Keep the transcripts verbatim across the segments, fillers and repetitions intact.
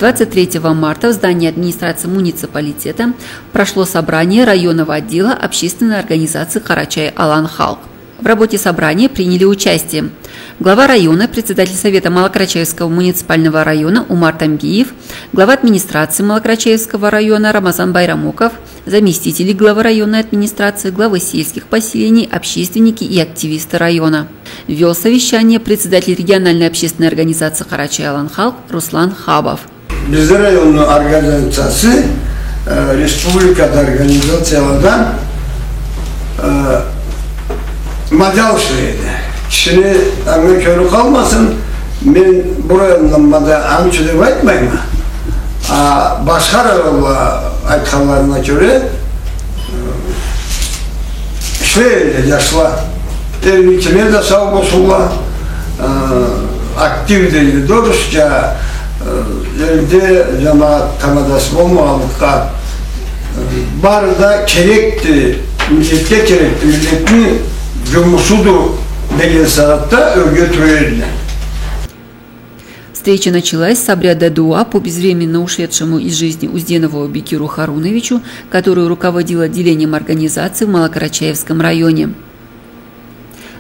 Двадцать третьего марта в здании администрации муниципалитета прошло собрание районного отдела общественной организации «Къарачай-Алан халкъ». В работе собрания приняли участие глава района, председатель Совета Малокарачаевского муниципального района Умар Тамбиев, глава администрации Малокарачаевского района Рамазан Байрамуков, заместители главы районной администрации, главы сельских поселений, общественники и активисты района. Вёл совещание председатель региональной общественной организации «Къарачай-Алан халкъ» Руслан Хабов. Бизде районну организациясы, э, республикада организацияладан, э, мадал ишлейди. Кишини анга кёрю къалмасын, мен бу райондан мада анчы деп айтмайма. А башха районла айтханларына кёре, э, ишлейди джашла. Элникиле да сау болсунла, э, актив дейди орусча, э, элде джамагъат тамадасы болмагъанлыкъгъа, э, бары да керекди, миллетге керекди, миллетни джумушуду деген сагъатда ёрге тура эдиле. Встреча началась с обряда дуа по безвременно ушедшему из жизни Узденову Аубекиру Харуновичу, который руководил отделением организации в Малокарачаевском районе.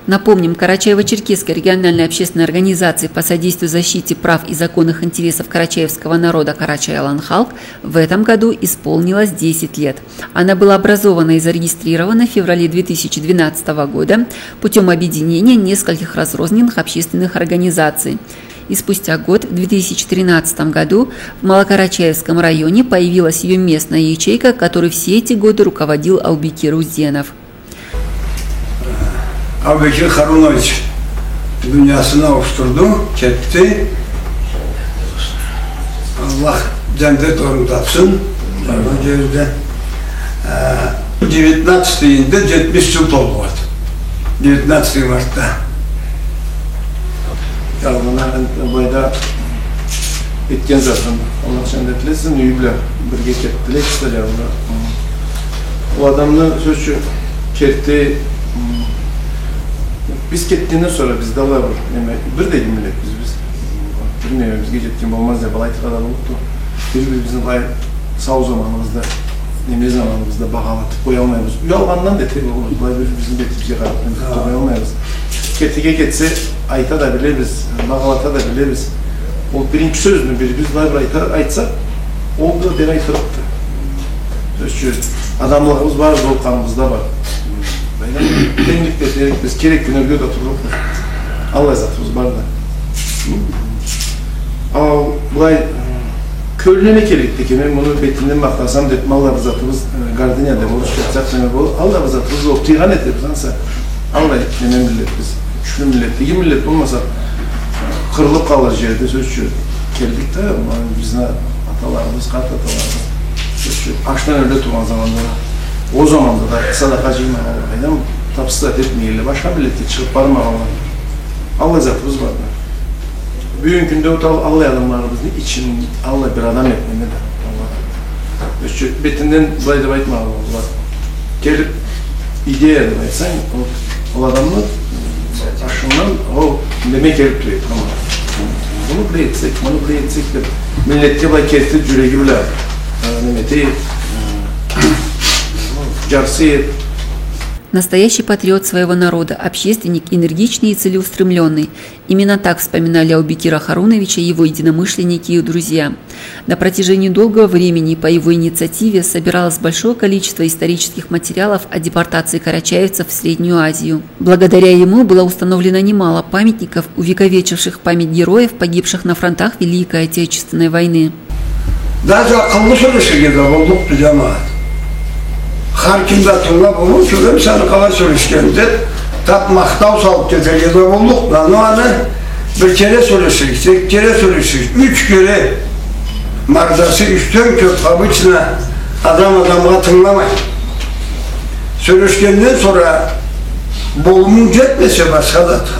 Напомним, Карачаево-Черкесской региональной общественной организации по содействию защите прав и законных интересов карачаевского народа «Къарачай-Алан халкъ» в этом году исполнилось десять лет. Она была образована и зарегистрирована в феврале две тысячи двенадцатого года путём объединения нескольких разрозненных общественных организаций. И спустя год, в две тысячи тринадцатом году, в Малокарачаевском районе появилась её местная ячейка, которой все эти годы руководил Аубекир Узденов. Аубекир Харунович дуниясын ауушдурду, кетди. Аллах джандет орун тапсын. Баргъан джеринде. Э, девятнадцатый июнда джетмиш джыл толду. Девятнадцатый мартда. Джангы былайда этген затын Аллах джандет этсин, юйю бла бирге кетдиле, кеслери бла. Ол адамны, сёз ючюн, керти, м, биз кетгенден сора бизде алай бир неме, бир да иги миллетбиз биз. Бир немебизге джетген болмаз деб, алай айтыргъа да боллукъду. Бир-бирибизни былай сау заманыбызда, неме заманыбызда багъалатыб къоялмайбыз. Уялгъандан да этеди, болмаз. Былай бир-бирибизни бетибизге къараб, неме этиб къоялмайбыз. Кетерге кетсе, айта да билебиз, багъалата да билебиз. Ол биринчи сёзню бирибиз былай бир айта, айтсакъ, ол да бир айтырыкъды. Сёз ючюн, адамлыгъыбыз бар, ол къаныбызда бар. Тенглик да этерикбиз, керек кюн ёрге да турлукъбуз. Аллай затыбыз бар да. А былай, кёлюне не келликди экен, мен муну бетинден махтасам деб, аллай бир затыбыз, э, гордыня деб, орусча айтсакъ, неме болур, аллай бир затыбыз джокъ, тыйгъан этербиз ансы. Аллай неме миллетбиз, кючлю миллет, иги миллет болмаса, къырылыб къалыр джерде, сёз ючюн, келдик да, ма, бизни аталарыбыз, къарт аталарыбыз, сёз ючюн, ачдан ёле тургъан заманда да, ол заманда да садакъа джыймагъанла, къайдам, табсыз зат этмегенле, башха миллетге чыгъыб бармагъанла. Аллай затыбыз бар да. Бюгюн кюнде ол ал-, аллай адамларыбызны ичин аллай бир адам этмеме да. Аллай. Сёз ючюн, бетинден былай деб айтмагъанла. Келиб, идея деб айтсанг, ол, ол адамны башындан ол неме келиб турады, тамам. Муну былай этсек, муну былай этсек деб, миллетге былай келтириб, джюреги бла, э, неме этиб, э, джарсый этиб. Настоящий патриот своего народа, общественник, энергичный и целеустремлённый. Именно так вспоминали Аубекира Харуновича его единомышленники и друзья. На протяжении долгого времени по его инициативе собиралось большое количество исторических материалов о депортации карачаевцев в Среднюю Азию. Благодаря ему было установлено немало памятников, увековечивших память героев, погибших на фронтах Великой Отечественной войны. Даже акъыллы сёлеширге да боллукъду, джамагъат. Хар ким да тынгылаб, "Ол кёремисен аны къалай сёлешгенин?" деб, таб махтау салыб кетерге да боллукъду. Но аны бир кере сёлеширик, эки кере сёлеширик, юч кере. Мардасы ючден кёб, обычно адам адамгъа тынгыламай. Сёлешгенден сора болумунг джетмесе башха затха,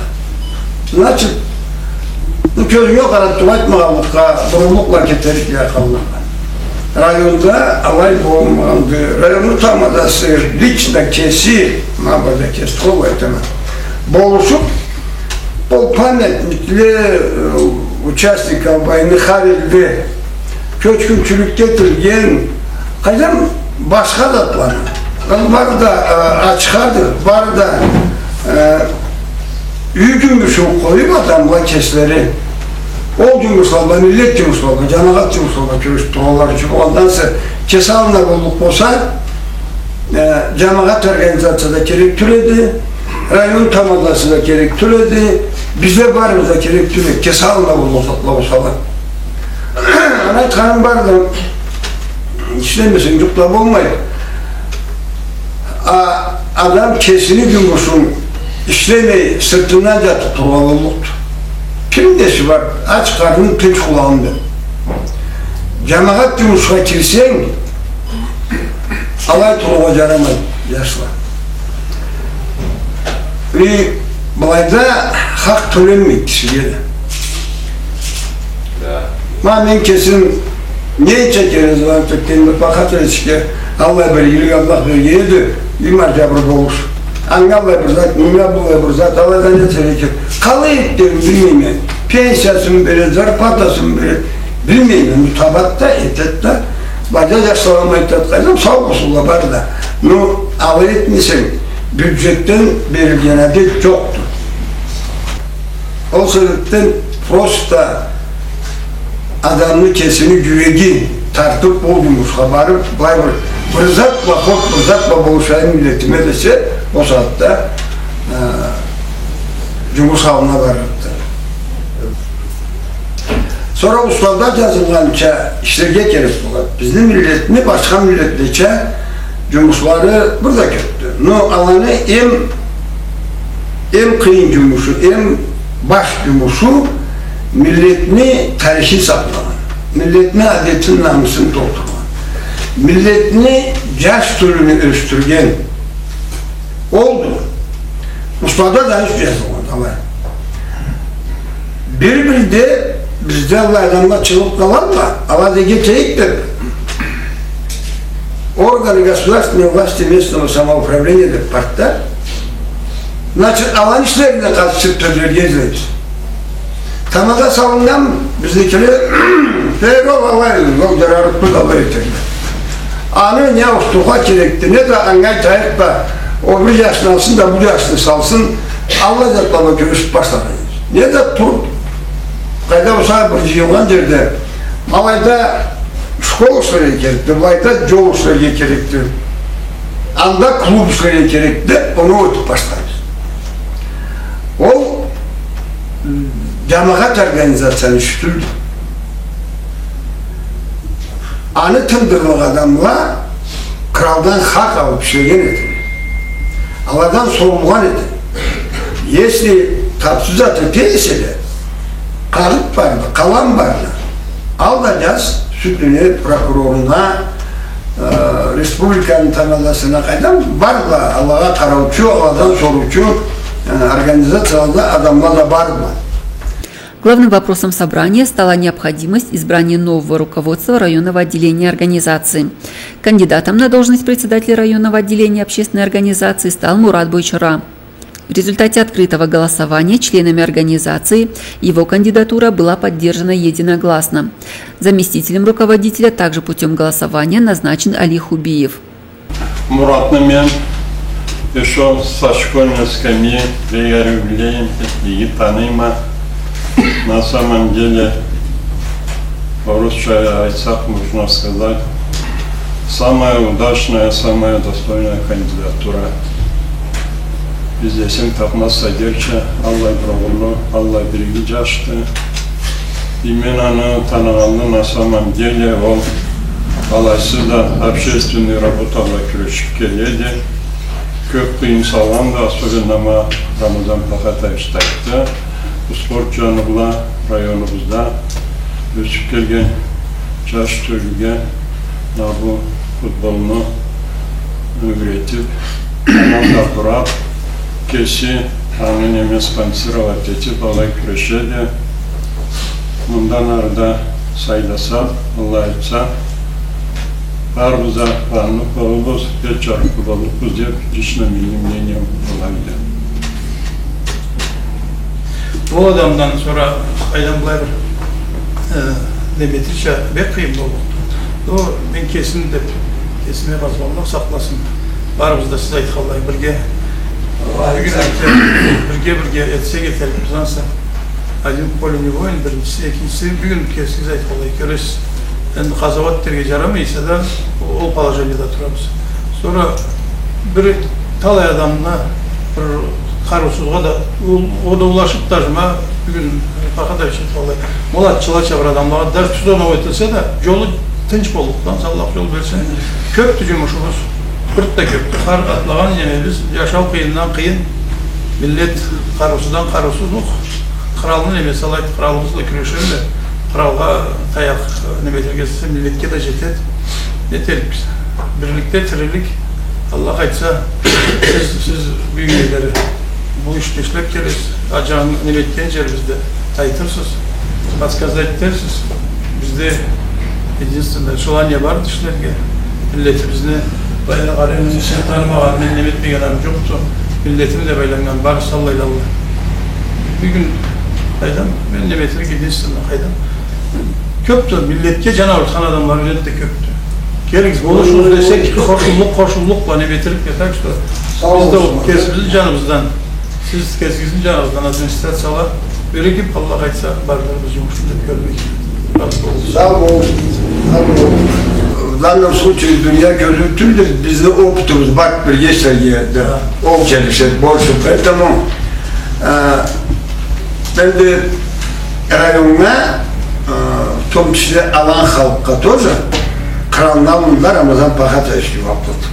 значит, бу кёзюнге къараб туруб айтмагъанлыкъгъа, буруллукъла кетерик джакъ къалмагъан. Районда алай болмагъанды. Районну тамадасы, лично кеси, ма былайда кеси къоллай айтама, болушуб, ол памятникле, э, участников войны хар элде кёчгюнчюлюкде этилген, къайдам, башха затланы. Ол бары да, э, ачхады, бары да, э, юй жумушун къоюп, адамла кеслери ол жумушла бла, миллет жумушла бла, жамагъат жумушла бла кюрешип тургъанлары ючюн, андан сора кеси аллына боллукъ болса, э, жамагъат организация да керек тюл эди, район тамадасы да керек тюл эди, бизге барыбыз да керек тюл эди, кеси аллына боллукъ болсала. Аны айтханым барды, ишлемесенг, жукъ да болмайды. А адам кесини жумушун ишлемей, сыртындан жатып тургъан боллукъду. Кимни иши бар, ач къарнын, тынч къулагъын бла. Жамагъат жумушха кирсенг, алай турургъа жарамайды, жашла. И былайда хакъ тёленмейди кишиге да. Да. Ма мен кесим ненча кере звонить этгенме, по хатире ишге, аллай бир игилик Аллах берген эди, и ма жабыр болуш. Анга аллай бир зат, мынга быллай бир зат, алайда не керек? Къалай этгенин билмейме. Пенсиясын берет, зарплатасын берет, билмейме. Ну, табат да, этет да. Бажа жашлагъа айтат, къайдам, сау болсунла бары да. Ну, алай этмесенг, бюджетден берилген адет жокъду. Ол себепден просто адамны кесини жюреги тартып, ол жумушха барып, былай бир, бир зат бла, хоть бир зат бла болушайым миллетиме десе, ол сагъатда, э, жумуш аллына барырды. Сора устазла жазылгъанча ишлерге керек болады. Бизни миллетни башха миллетлеча жумушлары бир да кёпдю. Но аланы эм, эм къыйын жумушу, эм баш жумушу миллетни тарихин сакълагъан, миллетни адетин, намысын толтургъан, миллетни жаш тёлюню ёсдюрген, олду. Устазла да ючюн жазылгъан, алай. Бир-бирде бизде аллай адамла чыгъып къалалла, ала да кетейик деп, органы государственной власти местного самоуправления деп барды да. Значит, аланы ишлерине къатышып тёлерге излейбиз. Тамада салыннган бизникиле, эй, ол алай, ол жарарыкъды да алай этерле. Аны не ауушдурургъа керекди, не да анга айтайыкъ да, ол бир жашны алсын да, бу жашны салсын, аллай затла бла кюрешип башлайбыз. Не да туруп, къайда болса бир жыйылгъан жерде, алайда школа ишлерге керекди, былайда жол ишлерге керекди, анда клуб ишлерге керекди, оноу этип башлайбыз. Ол жамагъат организацияны иши тюлдю. Аны тындырлыкъ адамла къралдан хакъ алып ишлеген эди. Аладан сорулгъан эди. Если тапсыз зат эте эселе, къагъыт барды, къалам барды. Ал да жаз, сюдлюне, прокуроруна, э, республиканы тамадасына, къайдам, бардыла, алагъа къараучу, аладан соруучу, э, организациялада адамла да бардыла. Главным вопросом собрания стала необходимость избрания нового руководства районного отделения организации. Кандидатом на должность председателя районного отделения общественной организации стал Мурат Бойчара. В результате открытого голосования членами организации его кандидатура была поддержана единогласно. Заместителем руководителя также путём голосования назначен Али Хубиев. Муратны мен ещё со школьной скамьи бек ариу билейме, иги таныйма. На самом деле, орусча айтсакъ, можно сказать, самая удачная, самая достойная кандидатура. Излесенг, тапмазса дерча, аллай бир огъурлу, аллай бир иги жашды. И мен аны таныгъанымда, на самом деле, ол алайсыз да общественный работа бла кюрешип келеди. Кёп къыйын салгъанды, особенно ма Рамазан Пахатаевич да айтды. Спорт жаны бла районубузда ёсюп келген, жаш тёлюге ма бу футболну юйретип, команда къурап, кеси аны неме спонсировать этип, алай кюрешеди. Мындан ары да сайласа, Аллах айтса, барыбыз да къууанныкъ болурбуз, бет жарыкълы болурбуз деп, лично меним мнением былайды. Бу адамдан сора къайдан былай бир, э, Неме этерча бек къыйын боллукъду. Но мен кесим деп, кесиме къазгъанлыкъ сакъласын. Барыбыз да сиз айтханлай бирге, бюгюн бирге, бирге этсек этерикбиз ансы. Один в поле не воин, биринчиси, экинчиси, бюгюн кесигиз айтханлай, кёресиз. Энди къазауат дерге джарамай эсе да, ол положениеде турабыз. Сора бир талай адамны, бир къарыусузгъа да, ол, ол да улашыб да, ма, бюгюн Пахатович айтханлай, молодчалача бир адамлагъа, даже тюз оноу этилсе да, джолу тынч боллукъдан, Аллах джол берсин. Кёбдю джумушубуз, бир да кёбдю. Хар атлагъан немебиз, джашау къыйындан къыйын, миллет къарыусуздан къарыусузлукъ. Къралны немеси алайды, къралыбыз бла кюрешелле. Къралгъа таякъ, неме этерге эсе, миллетге да джетеди. Не этерикбиз? Бирликде тирилик. Аллах айтса, сиз, сиз бюгюннге дери бу ишде ишлеб келесиз. Аджан неме этген джерибизде айтырсыз, подсказать этерсиз. Бизде единственное желание барды ишлерге. Миллетибизни байлай-, къарыусузну сен танымагъан, мен неме этмеген адам джокъду. Миллетим да байланнган, барысы аллайлалла. Бюгюн къайдам, мен неме этерик, единственное, къайдам. Кёбдю, миллетге джан аурутхан адамланы джети да кёбдю. Келигиз, болушугъуз десек, къошуллукъ, къошуллукъ бла неме этерикбиз, так что биз да кесибизни джаныбыздан, сиз кесигизни джаныгъыздан администрацияла биригиб, Аллах айтса, барырбыз джумушну деб кёрмей. Сау бол. Сау бол. В данном случае дуния кёзюу тюлдю, бизни опытыбыз бар, бирге ишлерге да. Да. Ол келишеди больше. Поэтому, э, энди районнга, э, в том числе алан халкъгъа тоже, къралны аллында Рамазан Пахатович джууаб болду.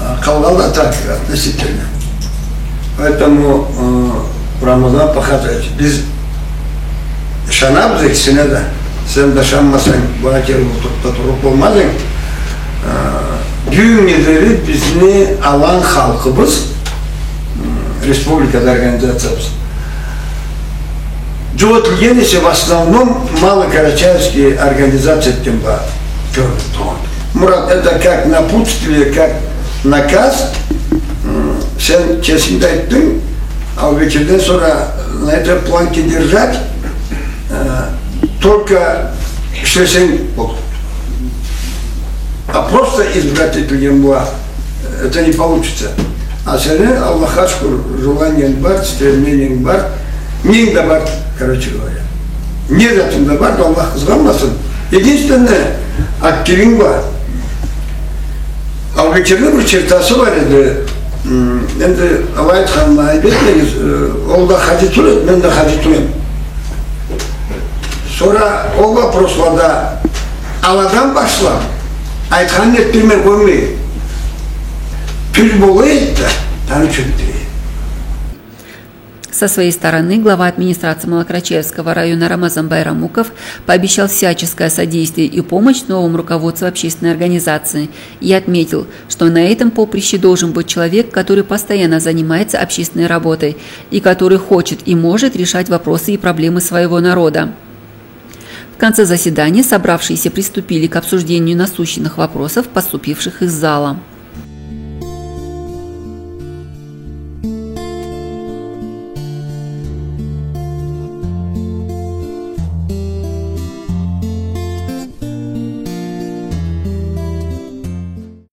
Э, къалгъанла так, относительно. Поэтому, э, Рамазан Пахатович, биз ышанабыз экисине да. Сен да ышанмасанг, бу акер олтуруб да турлукъ болмаз эдинг. Э, бюгюннге дери бизни алан халкъыбыз, м, республикада организациябыз джюгютюлген эсе, в основном малокарачаевский организация этген бла кёрюнюб тургъан. Мурат, это как напутствие, как наказ. М, сен кесинг да айтдынг, Албекирден сора на этой планке держать, э, только ишлесенг болду. А просто избирать этилген бла, э, это не получится. А сени, Аллахха шукур, желаниенг бар, стремлениенг бар, ненг да бар, короче говоря. Не затынг да бар, Аллах къызгъанмасын. Единственное, активинг бар. Албекирни бир чертасы бар эди. М, энди алай айтханыма айып этмегиз, э, ол да хаджи тюл эди, мен да хаджи тюл эдим. Сора ол вопрослада аладан башлаб, айтханын этдирмей къоймай. Тюз бола эди да, аны ючюн этдире. Со своей стороны глава администрации Малокарачаевского района Рамазан Байрамуков пообещал всяческое содействие и помощь новому руководству общественной организации и отметил, что на этом поприще должен быть человек, который постоянно занимается общественной работой и который хочет и может решать вопросы и проблемы своего народа. В конце заседания собравшиеся приступили к обсуждению насущных вопросов, поступивших из зала.